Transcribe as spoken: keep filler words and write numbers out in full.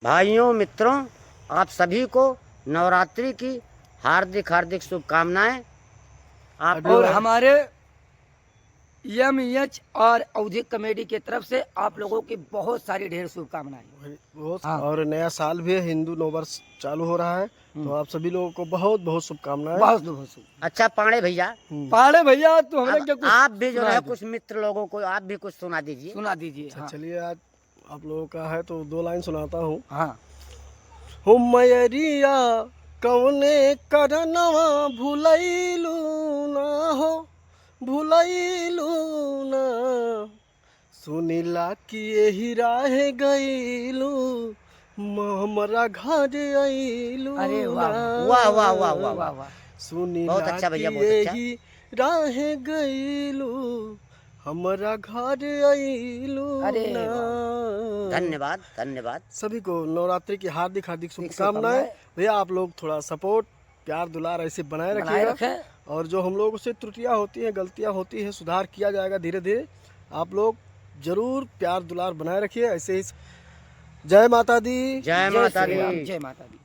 भाइयों, मित्रों, आप सभी को नवरात्रि की हार्दिक, हार्दिक शुभकामनाएं। आप और लोग हमारे एम एच और अवधी कॉमेडी की तरफ से आप लोगों की बहुत सारी ढेर शुभकामनाएं। बहुत, हाँ। और नया साल भी है, हिंदू नववर्ष चालू हो रहा है, हम्म। तो आप सभी लोगों को बहुत, बहुत शुभकामनाएं। बहुत, बहुत शुभ। अच्छा पांड़े भैया, हम्म। पांड़े भैया, तो हमरे अब क्या कुछ आप भी जो सुना है दो। कुछ मित्र लोगों को आप भी कुछ सुना दीजिए। सुना दीजिए, अच्छा, हाँ। चलिए, आज आप लोगों का है तो दो लाइन सुनाता हूँ। हाँ। हो मयरिया, कवने करनवा भुलैलू ना हो, भुलैलू ना। सुनिला कि एही राहे गईलू, म-, हमरा घर अइलू अरे वाह, ना। वाह, वाह, वाह, वाह, वाह। वाह, वाह। सुनिला बहुत अच्छा भैया, कि बहुत अच्छा। एही राहे गईलू, हमरा घर अइलू अरे ना। वाह। धन्यवाद, धन्यवाद। सभी को नवरात्रि की हार्दिक, हार्दिक एक शुभकामनाएं। शुभकामनाएं। भैया, आप लोग थोड़ा support, प्यार, दुलार ऐसे बनाए बनाए रखिएगा। रखें। और जो हम लोगों से त्रुटियां होती हैं, गलतियां होती हैं, सुधार किया जाएगा धीरे-धीरे। आप लोग जरूर प्यार, दुलार बनाए रखिए ऐसे ही। जय माता दी। जय जय माता श्री राम, दी। जय माता दी।